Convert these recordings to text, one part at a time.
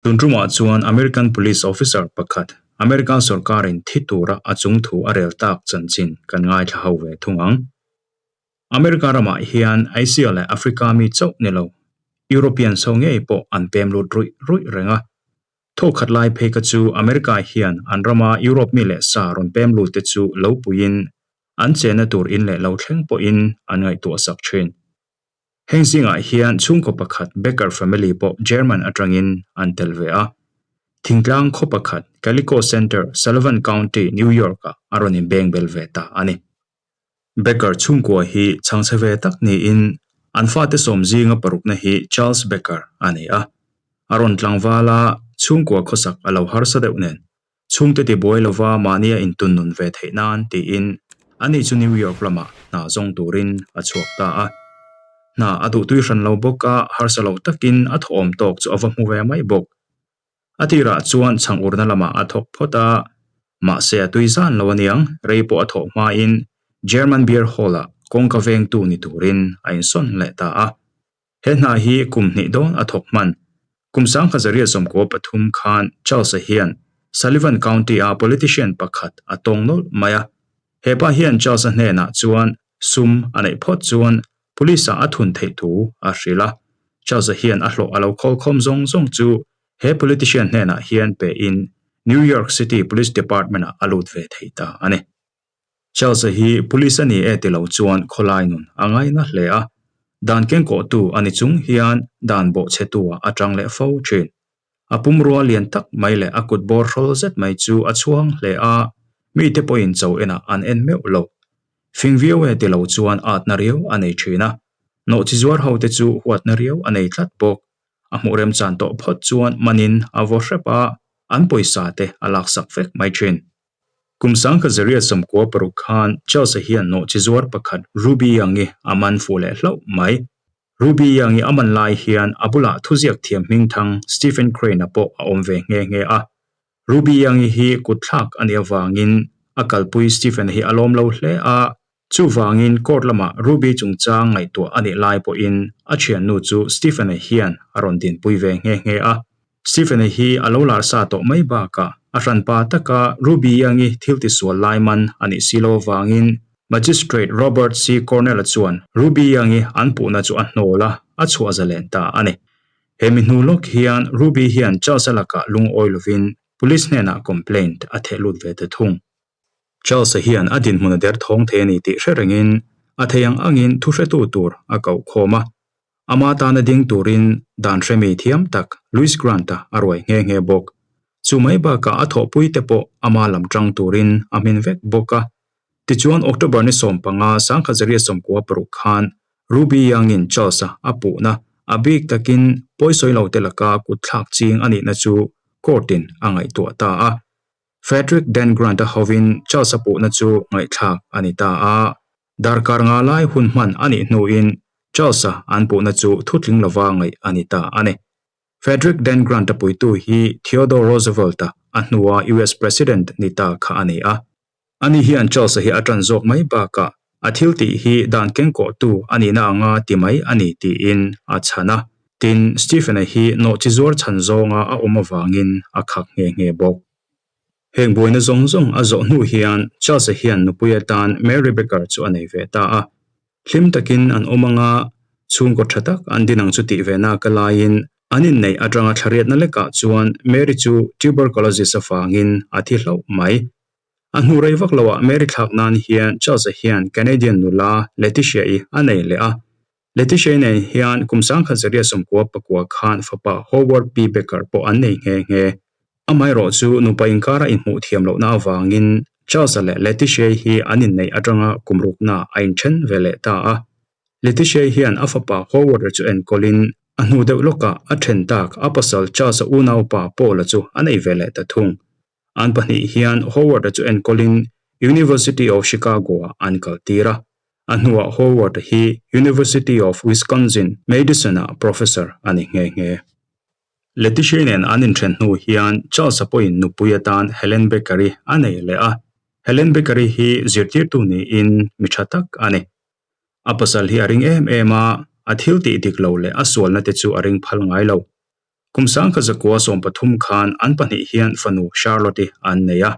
Tun tumah chuan American Police Officer pakhat, American sorkarin thi tura a chung thu a rel tak chanchin kan ngaithla ho ve thung ang. America ramah hian Asia leh Africa mi chauh ni lo, Europeans ho ngei pawh an pem lut ruih ruih reng a. Thawkhat lai phei kha chu America hian an rama Europe mi leh sa rawn pem lut te chu lo puiin an chenna tur in leh lo thleng pawhin an ngaihtuah sak thin. Heng zingah hian chhungkaw pakhat Becker family pawh German atangin an tel ve a. Thingtlang khaw pakhat Calico Center, Sullivan County, New York-ah a rawn inbeng bel ve ta a ni. Becker chhungkua hi chhangchhe ve tak niin an fate sawm zinga parukna hi Charles Becker a ni a. A rawn tlangval a, chhungkua khawsak a lo harsa deuh nen Chhungte tibuai lova mahnia intunnun ve theih nan tiin ani chu New York lamah hna zawng turin a chhuak ta a. Hna a duhtui hran lo bawk a, harsa lo takin a thawhawm tawk chu a va hmu ve mai bawk. A tirah chuan chhang urna lamah a thawk phawt a, mahse a tui zan lo aniang, rei pawh a thawh hmain German Beer Hall-ah kawngka vengtu ni turin a insawn leh ta a. He hna hi kum hnih dawn a thawk hman. Kum 1993 khan Charles-a hian Sullivan County-a politician pakhat a tawng nawlh mai a. He pa hian Charles-a hnenah chuan sum a neih phawt chuan police-ah a thun theih thu a hrilh a. Charles-a hian a hlawh a lo khawlkhawm zawng zawng chu he politician hnenah hian pein New York City Police Department-ah a lut ve thei ta a ni. Charles-a hi police a ni e ti lo chuan khawlai nun a ngaina hle a, dan kengkawhtu a ni chung hian dan bawhchhetu-ah a tang leh fo thin. A pumrua lian tak mai leh a kut bawr hrawl zet mai chu a chhuang hle a, mite pawhin cho enah an en meuh lo. Fing viau e ti lo chuan atna riau a nei thin a, nawhchi zuar hote chu huatna riau a nei tlat bawk. A hmuh remchan tawh phawt chuan manin a vaw hrep a, an pawisa te a laksak vek mai thin. Kum 1996 khan Charles-a hian nawhchi zuar pakhat Ruby Young-i a man fuh leh hlauh mai. Ruby Young-i a man lai hian a bulah thuziak thiam hmingthang Stephen Crane-a pawh a awm ve nghe nghe a. Ruby Young-i hi kutthlak a nih avangin a kalpui Stephen-a hi a lawm lo hle a, chuvangin court lamah Ruby chungchang ngaihtuah a nih lai pawhin a thiannu chu Stephen-a hian a rawn dinpui ve nghe nghe a. Stephen-a hi a lo lar sa tawh mai bakah a hranpa taka Ruby Young-i thil tisual lai man a nih si lo avangin Magistrate Robert C. Cornell-a chuan Ruby Young-i an puhna chu a hnawl a, a chhuah zalen ta a ni. He mi hnu lawk hian Ruby hian Charles-a lakah lungawi lovin Police hnenah complaint a theh lut ve ta thung. Charles-a hian a dinhmun a derthawng thei a ni tih hre rengin a thei ang angin thuhretu tur a koh khawm a. Ama tana ding turin dan hremi thiam tak Louis Grant-a a ruai nghe nghe bawk. Chu mai bakah a thawhpui te pawh ama lam tang turin a hmin vek bawk a. Tichuan October ni 15 1926 khan Ruby Young-in Charles-a a puhna a bik takin pawisawi lo te laka kutthlak ching a nihna chu court-in a ngaihtuah ta a. Frederick Dan Grant-a hovin Charles-a puhna chu ngaihthlak a ni ta a. Darkar nga lai hun hman a nih hnuin Charles-a an puhna chu thutling lova ngaih a ni ta a ni. Frederick Dan Grant-a puitu hi Theodore Roosevelt-a a hnua US President ni ta kha a ni a. Ani hian Charles-a hi a ṭan zawk mai bakah a thil tih hi dan kengkawhtu a nihna anga ti mai a ni tiin a chhan a. Tin, Stephen-a hi nawhchi zuar chhan zawnga a awm avangin a khak nghe nghe bawk. Heng buaina zawng zawng a zawh hnu hian Charles-a hian nupui atan Mary Baker chu a nei ve ta a. Hlim takin an awm anga chhungkaw tha tak an din ang chu tih ve naka laiin an inneih atanga thlariatna lekah chuan Mary chu tuberculosis avangin a thi hlauh mai. A hnu rei vak loah Mary thlak nan hian Charles-a hian Canadian nula Letitia-i a nei leh a. Letitia-i nen hian kum 1969 khan fapa Howard P. Baker pawh an nei nghe nghe. Amaherawh chu nupa inkara inhmuh thiam lohna avangin Charles-a leh Letitia-i hi an inneih atanga kum rukna a inthen ve leh ta a. Letitia-i hian a fapa Howard-a chu enkawlin a hnu deuh lawkah a then tak a pasal Charles-a unaupa Paul-a chu a nei ve leh ta thung. An pahnih hian Howard-a chu enkawlin University of Chicago-ah an kaltir a. A hnuah Howard-a hi University of Wisconsin, Madison-ah professor a ni nghe nghe. Letitia nen an inthen hnu hian Charles-a pawhin nupui atan Helen Baker-i a nei leh a. Helen Baker-i hi zirtirtu niin mi tha tak a ni. A pasal hi a ring em em a, a thil tih dik lo leh a sualna te chu a ring phal ngai lo. Kum 1913 khan an pahnih hian fanu Charlotte-i an nei a.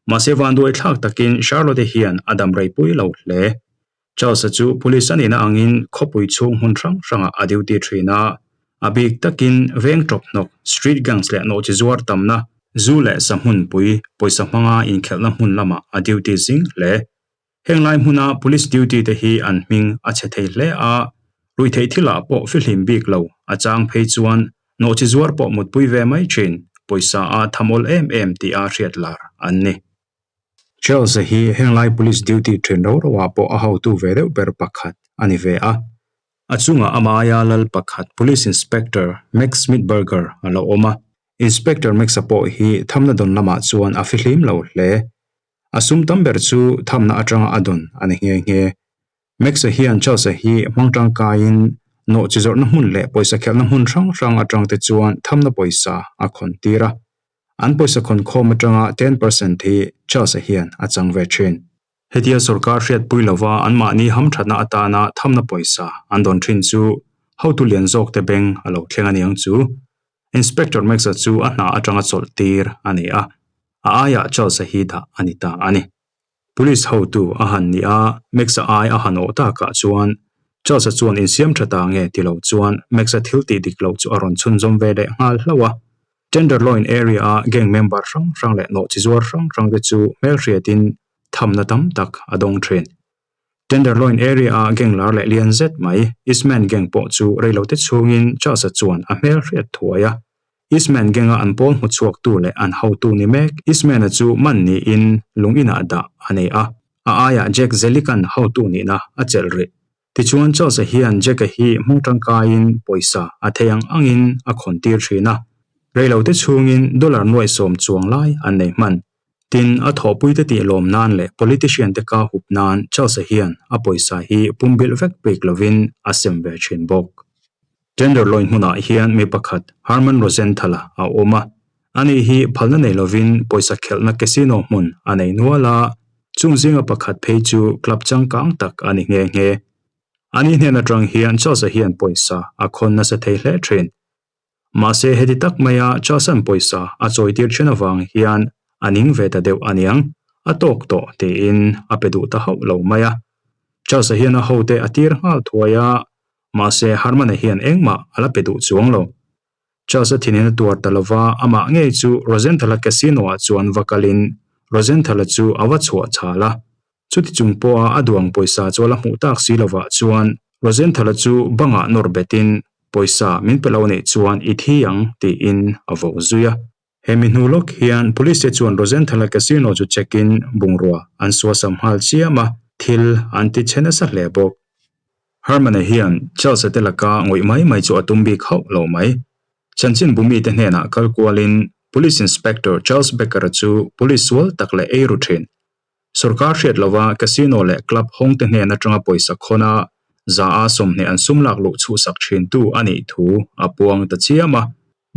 Mahse vanduai thlak takin Charlotte-i hian a dam rei pui lo hle. Charles-a chu police a nihna angin khawpui chhung hmun hrang hrangah a duty thin a, a bik takin veng tawp hnawk, street gangs leh nawhchi zuar tamna, zu leh sa hmunpui, pawisa hmanga inkhelhna hmun lamah a duty zing hle. Heng lai hmuna police duty te hi an hming a chhe thei hle a, ruihtheih thilah pawh fihlim bik lo, a chang phei chuan nawhchi zuar pawh mutpui ve mai thin, pawisa a tham awl em em tih a hriat lar an ni. Charles-a hi heng lai police duty thin ro ro ah pawh a hotu ve deuh ber pakhat a ni ve a. A chungah ama aia lal pakhat Police Inspector Max Schmidberger a lo awm a, Inspector Max-a pawh hi thamna dawn lamah chuan a fihlim lo hle. A sum tam ber chu thamna atanga a dawn a ni nghe nghe. Max-a hian Charles-a hi hmang tangkaiin nawhchi zawrhna hmun leh pawisa khelhna hmun hrang hrang atang te chuan thamna pawisa a khawn tir a. An pawisa khawn khawm atanga 10% hi Charles-a hian a chang ve thin. Hetia sorkar hriatpui lova anmahni hamthatna atana thamna pawisa an dawn thin chu hotu lian zawk te beng a lo thleng a niang chu. Inspector Max-a chu a hna atanga chawlh tir a ni a, a aiah Charles-a hi dah a ni ta a ni. Police hotu a han ni a, Max-a ai a han awh takah chuan Charles-a chuan insiam tha ta nge ti lo chuan Max-a thil tih dik loh chu a rawn chhunzawm ve leh nghal hlauh a. Tenderloin area-a gang member hrang hrang leh nawhchi zuar hrang hrang te chu hmelhriatin thamna tam tak a dawng thin. Tenderloin area-a gang lar leh lian zet mai Eastman gang pawh chu reilote chhungin Charles-a chuan a hmelhriat thuai a. Eastman gang-a an pawl hmuchhuaktu leh an hotu ni mek Eastman-a chu man niin lung inah dah a nei a, a aiah Jack Zelika'n hotu nihna a chelh rih. Tichuan Charles-a hian Jack-a hi hmang tangkaiin pawisa a thei ang angin a khawn tir thin a, reilote chhungin dollar nuaih sawm chuang lai an nei hman. Tin, a thawhpuite tih lawm nan leh politician te ka hup nan Charles-a hian a pawisa hi pumbilh vek bik lovin a sem ve thin bawk. Tenderloin hmunah hian mi pakhat Herman Rosenthal-a a awm a, ani hi phalna nei lovin pawisa khelhna casino hmun a nei nual a, chung zinga pakhat phei chu club changkang tak a ni nghe nghe. Ani hnen atang hian Charles-a hian pawisa a khawn nasa thei hle thin. Mahse heti tak maia Charles-a'n pawisa a chawitir then avang hian a ning ve ta deuh aniang, a tawk tawh tiin a pe duh ta hauh lo mai a. Charles-a hian a hote a tir nghal thuai a, mahse Herman-a hian engmah a la pe duh chuang lo. Charles-a thinin a tuar ta lova, amah ngei chu Rosenthal-a casino-ah chuan va kalin Rosenthal-a chu a va chhuah chhal a. Chuti chung pawha a duang pawisa chu a la hmuh tak si lovah chuan Rosenthal-a chu bangah nawr betin pawisa min pe lo nih chuan i thi ang tiin a vo zui a. He mi hnu lawk hian Police te chuan Rosenthal-a casino chu check in bungrua an suasam nghal chiam a, thil an ti chhe nasa hle bawk. Herman-a hian Charles-a te laka ngawih mai mai chu a tum bik hauh lo mai. Chanchin bumite hnenah kal kualin Police Inspector Charles Becker-a chu police sual tak leh ei ru thin Sorkar hriat lova casino leh club hawngte hnen atanga pawisa khawn a, za a 20 an sum lak luh chhuhsak thintu a nih thu a puang ta chiam a.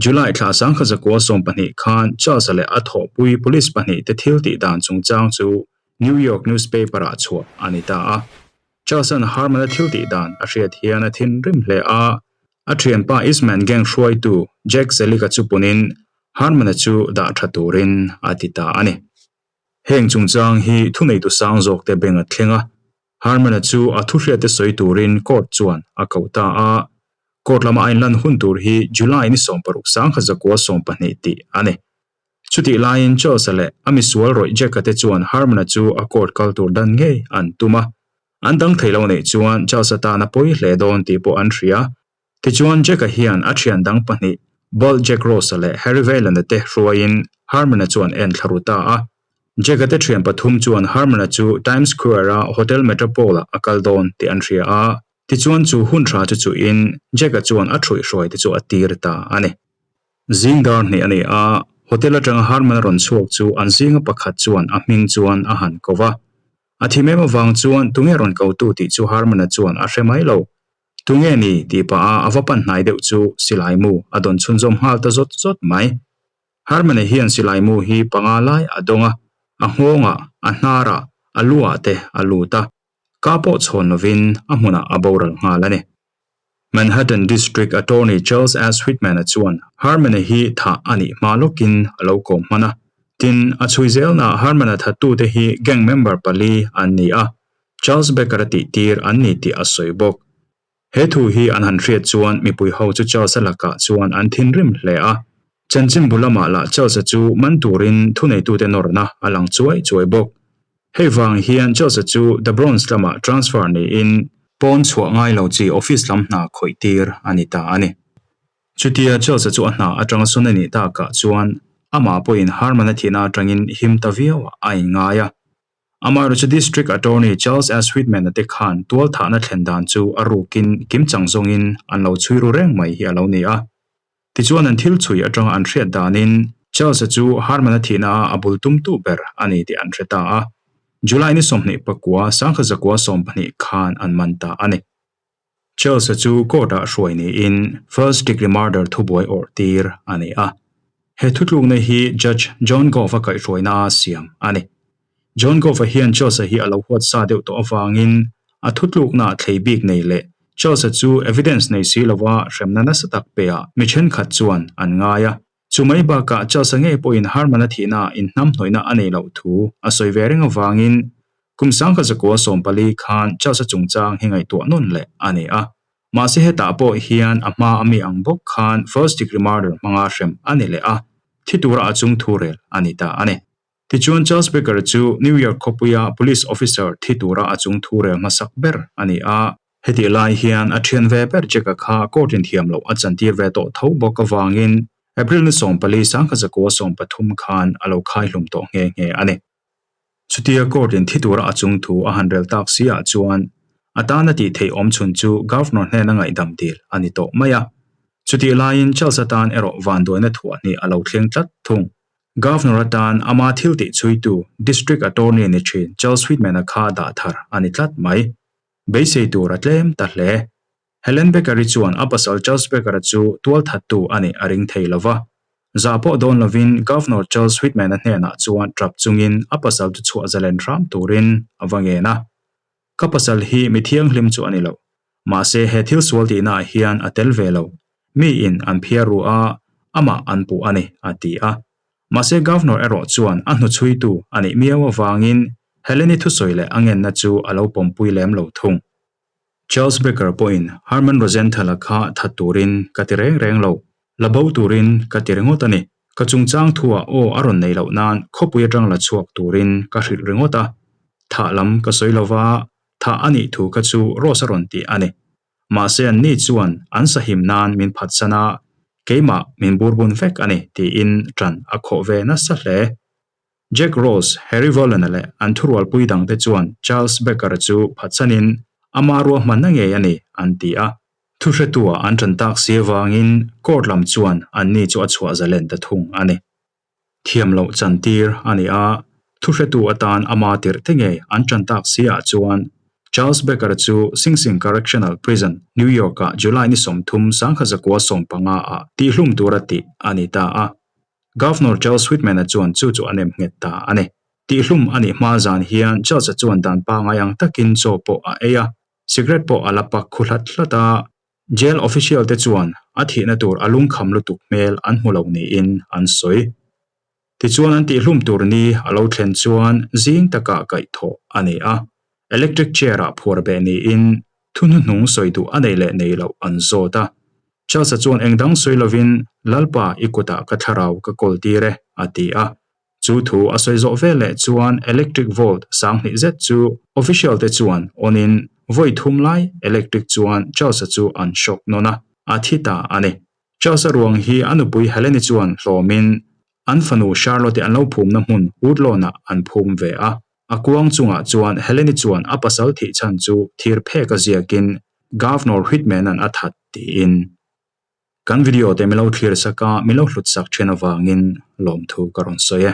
July thla 1912 khan Charles-a leh a thawhpui police pahnih te thil tih dan chungchang chu New York newspaper-ah chhuah a ni ta a. Charles-a'n Harman-a thil tih dan a hriat hian a thinrim hle a, a thianpa Eastman gang hruaitu Jack Zelick-a chu punin Harman-a chu dah tha turin a ti ta a ni. Heng chungchang hi thuneitu sang zawkte beng a thleng a, Herman-a chu a thuhriatte sawi turin court chuan a koh ta a. Court lama a inlan hun tur hi July ni 16 1912 tih a ni. Chutih laiin Charles-a leh a misual rawih Jack-a te chuan Herman-a chu a court kal tur dan ngei an tum a. An dang thei lo neih chuan Charles-a tan a pawi hle dawn tih pawh an hria. Tichuan Jack-a hian a thian dang pahnih, Bolt Jack Ross-a leh Harry Whelan-a te hruaiin Herman-a chuan en thla ru ta a. Jack-a te thian pathum chuan Herman-a chu Times Square-a Hotel Metropole-ah a kal dawn tih an hria a, tichuan chu hun tha chu chuhin Jack-a chuan a thuihhruai te chu a tir ta a ni. Zing dar hnih a ni a, hotel atanga Herman-a rawn chhuak chu an zinga pakhat chuan a hming chuan a han ko va. A thi mem avang chuan tunge rawn kotu tih chu Herman-a chuan a hre mai lo. Tunge ni? tih pah a a va pan hnai deuh chu silai mu a dawn chhunzawm nghal ta zawt zawt mai. Herman-a hian silai mu hi panga lai a dawng a, a nghawngah, a hnarah, a luah te a lut a, ka pawh chhawn lovin a hmunah a boral nghal a ni. Manhattan District Attorney Charles S. Whitman-a chuan Herman-a hi thah a nih hma lawkin a lo kawm hman a. Tin, a chhui zelnaah Herman-a thattute hi gang member pali an ni a, Charles Becker-a tihtir an ni tih a sawi bawk. He thu hi an han hriat chuan mipui ho chu Charles-a lakah chuan an thinrim hle a. Chanchinbu lamah lah Charles-a chu man turin thuneitute nawrna a lang chuai chuai bawk. Hei vang hian Charles-a chu The Bronx lamah transfer niin pawn chhuah ngai lo chi office lam hna khawih tir a ni ta a ni. Chutia Charles-a chu a hna atanga sawn a nih takah chuan amah pawhin Harman-a thihna atangin him ta viau a inngai a. Amaherawhchu District Attorney Charles S. Whitman-a te khan tualthahna thlen dan chu a rukin kim chang zawngin an lo chhui ru reng mai hi a lo ni a. Tichuan an thil chhui atanga an hriat danin Charles-a chu Harman-a thihna a a bul tumtu ber a ni tih an hre ta a. July ni 24, 1912 khan an man ta a ni. Charles-a chu court-ah hruai niin first degree murder thubuai awrh tir a ni a. He thutlukna hi Judge John Goff-a kaihhruaina a siam a ni. John Goff-a hian Charles-a hi a lo huat sa deuh tawh avangin a thutluknaah thlei bik nei leh Charles-a chu evidence nei si lova hremna nasa tak peah mi thenkhat chuan an ngai a. Chu mai bakah Charles-a ngei pawhin Harman-a thihnaah inhnamhnawihna a nei loh thu a sawi ve reng avangin kum 1914 khan Charles-a chungchang hi ngaihtuah nawn leh a ni a. Mahse hetah pawh hian a hma a mi ang bawk khan first degree murder hmanga hrem a ni leh a, thi tura a chung thu rel a ni ta a ni. Tichuan Charles Baker chu New York khawpuia police officer thi tura a chung thu rel hmasak ber a ni a. Hetih lai hian a thian ve ber Jack-a kha court in thiam loh a chantir ve tawh tho bawk avangin April ni 14 1913 khan a lo khai hlum tawh nghe nghe a ni. Chutia court in thi tura a chung thu a han rel tak si ah chuan a tana tih theih awm chhun chu Governor hnena ngaihdam dil a ni tawh mai a. Chutih laiin Charles-a tan erawh vanduaina thuahhnih a lo thleng tlat thung. Governor atan ama thil tih chhuitu District Attorney ni thin Charles Whitman-a kha dah thar a ni tlat mai. Beisei tur a tlem ta hle. Helen Baker-i chuan a pasal Charles Baker-a chu tualthattu a nih a ring thei lo va. Zah pawh dawn lovin Governor Charles Whitman-a hnenah chuan tap chungin a pasal chu chhuah zalen hram turin a va ngen a. Ka pasal hi mi thianghlim chu a ni lo. Mahse he thil sual tihnaah hian a tel ve lo. Miin an phiar ru a, amah an puh a ni, a ti a. Mahse Governor erawh chuan a hnuchhuitu a nih miau avangin Helen-i thusawi leh a ngenna chu a lo pawmpui lem lo thung. Charles Baker pawhin Herman Rosenthal-a kha that turin ka ti reng reng lo, la bo turin ka ti ringawt a ni. Ka chungchang thuah aw a rawn nei loh nan khawpui atang la chhuak turin ka hrilh ringawt a. Thah lam ka sawi lova, thah a nih thu kha chu Rose a rawn ti a ni. Mahse anni chuan an sahim nan min phatsan a, keimah min burbun vek a ni tiin ṭan a khawh ve nasa hle. Jack Rose, Harry Volen-a leh an thurualpui dangte chuan Charles Baker-a chu phatsanin ama ruahmanna ngei a ni an ti a. Thuhretua an ṭan tak si avangin court lam chuan anni chu a chhuah zalen ta thung a ni. Thiam loh chantir a ni a, thuhretu atan ama tirh te ngei an ṭan tak si ah chuan Charles Baker-a chu Sing Sing Correctional Prison, New York-ah July ni 30, 1915 ah tihhlum tura tih a ni ta a. Governor Charles Whitman-a chuan chu chu a nem nghet ta a ni. Tihhlum a nih hma zan hian Charles-a chuan dan pangngai ang takin chaw pawh a ei a, cigarette pawh a la pak khu hlat hlat a. Jail official te chuan a thihna tur a lungkham lutuk hmel an hmu lo niin an sawi. Tichuan an tihhlum tur ni a lo thlen chuan zing takah kaihthawh a ni a, electric chair-ah phuar beh niin thu hnuhnung sawi duh a nei leh nei loh an zawt a. Charles-a chuan eng dang sawi lovin, Lalpa, i kutah ka thlarau ka kawl tir e, a ti a. Chu thu a sawi zawh veleh chuan electric volt sanghnih zet chu official te chuan on in vawi thum lai electric chuan Charles-a chu an shock nawn a, a thi ta a ni. Charles-a ruang hi a nupui Helen-i chuan hlawmin an fanu Charlotte-i an lo phumna hmun Woodlawn-ah an phum ve a. A kuang chungah chuan Helen-i chuan a pasal thih chhan chu thir phek a ziakin Governor Whitman-a'n a that tiin. Kan video te milo thlir sak a, milo hlut sak then avangin lawmthu ka rawn sawi e.